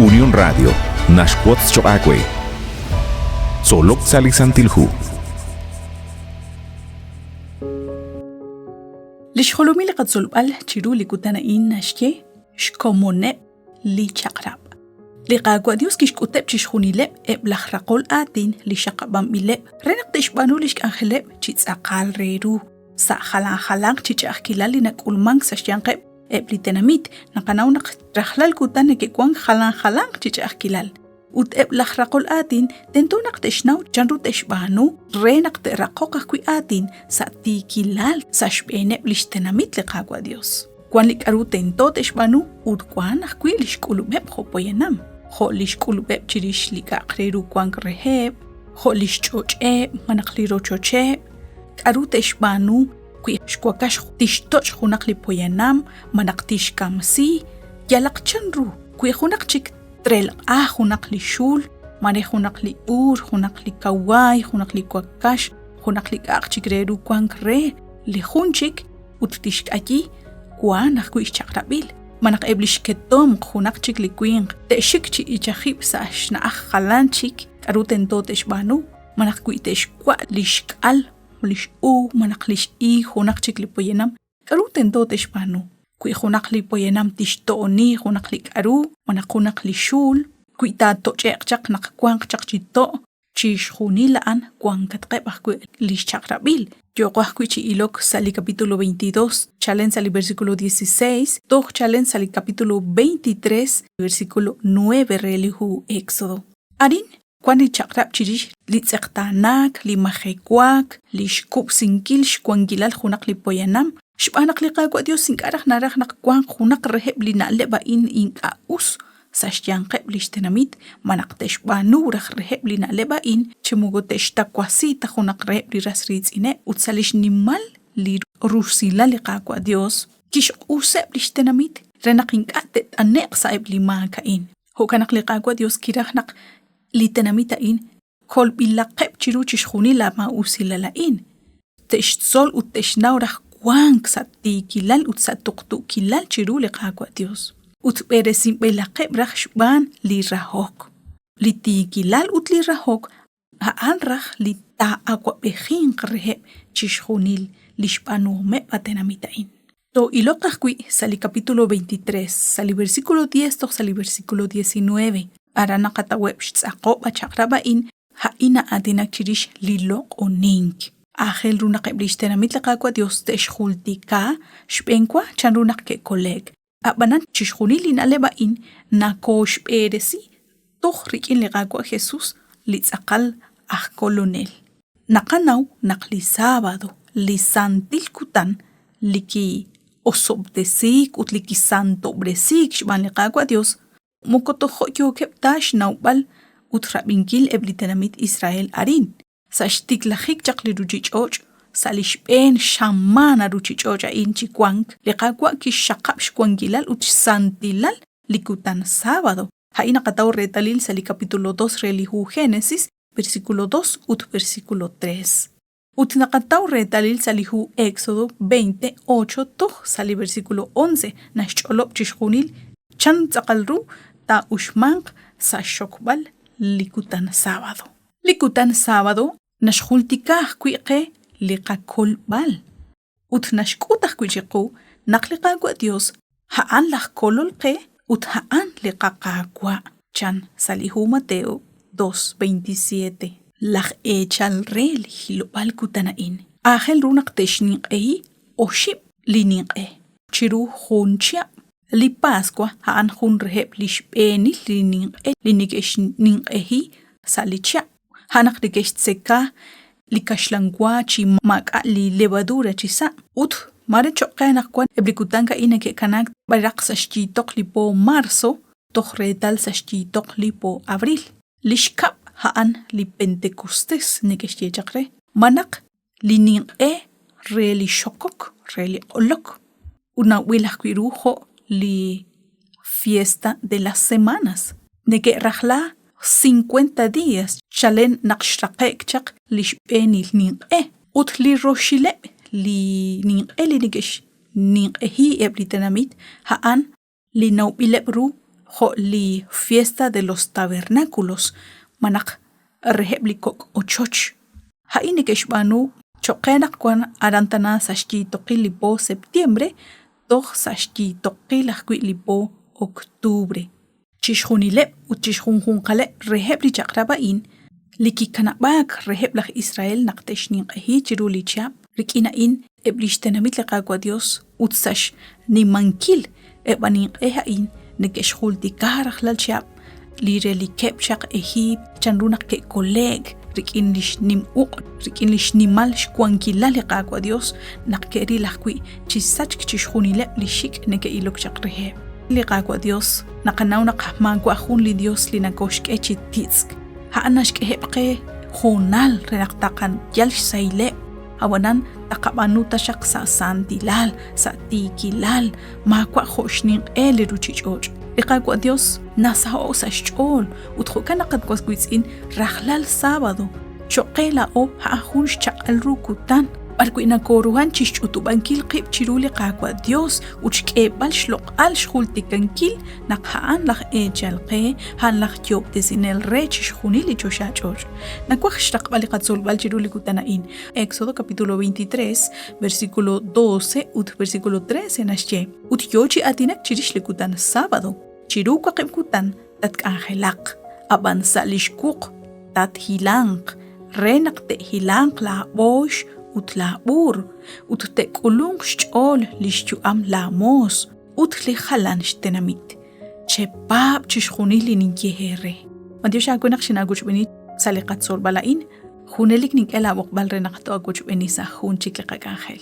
Unión Radio naxwotz choq' aawe. Tzolok sa' li Santil Hu. Li xjolomil li qatzolb'al chiru li kutan a'in naxye xkomoneb' li chaq'rab'. Li Qaawa' Dios kixk'uteb' chixjunileb' eb' laj raqol aatin li xaqab'anb'ileb' re naq te'xb'aanu lix k'anjeleb' chi tz'aqal re ru sa' jalan jalanq chi ch'a'ajkilal li nak'ulmank sa' xyanqeb' eb' li tenamit. Naqanaw naq rajlal kutan neke'wank jalan jalanq chi ch'a'ajkilal. Ut eb' laj raqol aatin tento naq te'xnaw chanru te'xb'aanu re naq te'raqoq ajwi' aatin sa' tiikilal sa' xb'eeneb' li xtenamit li Qaawa' Dios. Wan li k'aru tento te'xb'aanu ut wan ajwi' li xk'ulub'eb' jo' poyanam, jo' li xk'ulub'eb' chirix li k'a'aq re ru wank reheb', jo' li xch'och'eb' malaj li rochocheb', k'aru te'xb'aanu wi xwakax tixtoch' junaq li poyanam malaj tixkamsi, yalaq chanru wi junaq chik trelq'a junaq li xul, mare junaq li b'uur, junaq li kawaay, junaq li wakax, junaq li k'a'aq chik re ru wank re li jun chik ut tixk'ayi, wank ajwi' xchaq'rab'il. Malaj eb' li xketomq junaq chik li winq te'xik chi ichajib' sa' xna'aj jalan chik, k'aru tento te'xb'aanu? Malaj wi te'xwa' li xk'al, li x'uuw malaj li x'iig junaq chik li poyanam, K'aru tento te'xb'aanu? Wi junaq li poyanam tixto'oni junaq li k'aru malaj junaq li xul, wi taatoch'e'q chaq naq wanq chaq chi to', chixjunil a'an wankatqeb' ajwi' li xchaq'rab'il. Yooqo ajwi' chi ilok sa' li capítulo 22, chalen sa' li versículo 16 toj chalen sa' li capítulo 23, versículo 9 re li hu Éxodo. Arin Wank li chaq'rab' chirix li tz'eqtaanaak, li majewaak, li xkub'sinkil xwankilal junaq li poyanam, xb'aan naq li Qaawa' Yos ink'a' raj naraj naq wanq junaq reheb' li na'leb' a'in ink'a' us sa' xyanqeb' li xtenamit, malaj te'xb'aanu raj reheb' li na'leb' a'in chi moko te'xtawasi ta junaq reheb' li ras riitz'ineb' ut sa' li xnimal li rusilal li Qaawa' Yos kixq'useb' li xtenamit re naq ink'a' te't'ane'q sa'eb' li maak a'in. Jo'kan naq li Qaawa' Dios kiraj naq li tenamit a'in kolb'ilaqeb' chiru chixjunil la maa'usilal a'in. Te'xtzol ut te'xnaw raj wank sa' tiikilal ut sa' tuqtuukilal chiru li Qaawa' Dios. Ut b'eresinb'ilaqeb' raj xb'aan li rahok. Li tiikilal ut li rahok a'an raj li taa'awab'ejinq reheb' chixjunil li xb'aanuhomeb' a tenamit a'in. Too'iloq ajwi' sa' li capítulo 23, sa' li versículo 10 toj sa' li versículo 19. Aran naqataweb' xtz'aqob' a chaq'rab' a'in, a'in na'aatinak chirix li loq'onink. Aajel ru naq eb' li xtenamit li Qaawa' Dios te'xjultika xb'eenwa chanru naq ke'kole'k. A'b'anan chixjunil li na'leb' a'in nakooxb'eresi toj rik'in li Qaawa' Jesus li tz'aqal aj Kolonel. Naqanaw naq li sábado, li santil kutan li ki'osob'tesiik ut li kisantob'resiik xb'aan li Qaawa' Dios, moko tojo' yookeb' ta xnawb'al ut rab'inkil eb' li tenamit Israel arin. Sa' xtiklajik chaq li ruuchich'och', sa' li xb'een xamaan a ruuchich'och' a'in chi wank, li Qaawa' kixxaqab' xwankilal ut xsantilal li kutan sábado. A'in naqataw reetalil sa' li capítulo 2 re li hu Génesis, versículo 2 ut versículo 3. Ut naqataw reetalil sa' li hu Éxodo 28 toj sa' li versículo 11 naxch'olob' chixjunil chan tz'aqal ru taa'uxmanq sa' xxokb'al li kutan sábado. Li kutan sábado naxjultika ajwi' qe li qakolb'al ut naxk'ut ajwi' chiqu naq li Qaawa' Dios a'an laj Kolol qe ut a'an li qaQaawa', chan sa' li hu Mateo 2:27. Laj eechal re li hilob'aal kutan a'in aajel ru naq te'xninq'ehi oxib' li ninq'e chiru jun chihab'. Li Paswa a'an jun reheb' li xb'eenil li ninq'e li neke'xninq'ehi sa' li chihab', a'an naq neke'xtzeka li kaxlan wa chi maak'a' li levadura chi sa'. Ut maare cho'q qe anaqwan eb' li kutan a'in neke'kanaak b'araq sa' xyiitoq li po marzo toj reetal sa' xyiitoq li po abril. Li xkab' a'an li Pentecostés neke'xye chaq re, malaj li ninq'e re li xokok, re li q'olok, ut nawb'il ajwi' ru jo' li Fiesta de las Semanas. Neke'rajla 50 días chalen naq xraqe'k chaq li xb'eenil ninq'e. Ut li roxileb' li ninq'e li neke'xninq'ehi eb' li tenamit a'an li nawb'ileb' ru jo' li Fiesta de los Tabernáculos malaj reheb' li kok' ochoch. A'in neke'xb'aanu cho'q qe anaqwan aran tana sa' xyiitoqil li po septiembre toj sa' xyiitoqil ajwi' li po octubre. Chixjunileb' ut chixjunjunqaleb' reheb' li chaq'rab' a'in li kikanab'aak reheb' laj Israel naq te'xninq'ehi chiru li chihab', rik'in a'in eb' li xtenamit li Qaawa' Yos ut sa' xnimankil eb' a ninq'e a'in neke'xjultika rajlal chihab' li relikeb' chaq Ejiipt, chanru naq ke'kole'k rik'in li xnim uq', rik'in li xnimal xwankilal li Qaawa' Yos naq ke'ril ajwi' chi sachk chixjunileb' li xik' neke'ilok chaq reheb'. Li Qaawa' Yos naqanaw naq maawa' jun li Yos li nakoxk'e chi titz'k. A'an naxk'eheb' qe hoonal re naq taqayal xsahileb', ab'anan taqab'aanu taxaq sa' santilal, sa' tiikilal, maawa' jo' xninq'e li ruuchich'och'. Li Qaawa' Yos nasaho'k sa' xch'ool ut jo'kan naq at was wiitz'in rajlal sábado cho'q qe laa'o a'an jun xchaq'al ru kutan b'arwi' nakooruhan chi xch'utub'ankil qib' chiru li Qaawa' Yos ut xk'eeb'al xloq'al xjultikankil naq a'an laj eechal qe, a'an laj yoob'tesinel re chixjunil li choxach'och'. Nawaj xraqb'al li qatzolb'al chiru li kutan a'in. Éxodo capítulo 23, versículo 12 ut versículo 13 naxye, Ut yoo chi aatinak chirix li kutan sábado, chiru waqib' kutan tatk'anjelaq, ab'an sa' li xwuq tathilanq, re naq te'hilanq laab'ooyx ut laab'uur, ut te'k'ulunq xch'ool li xyu'am laamoos ut li jalan xtenamit. Chepaab' chixjunil li ninye eere. B'antiox aawe naq xinaawochb'eeni sa' li qatzolb'al a'in. Junelik nink'e laab'oqb'al re naq too'awochb'eeni sa' jun chik li qak'anjel.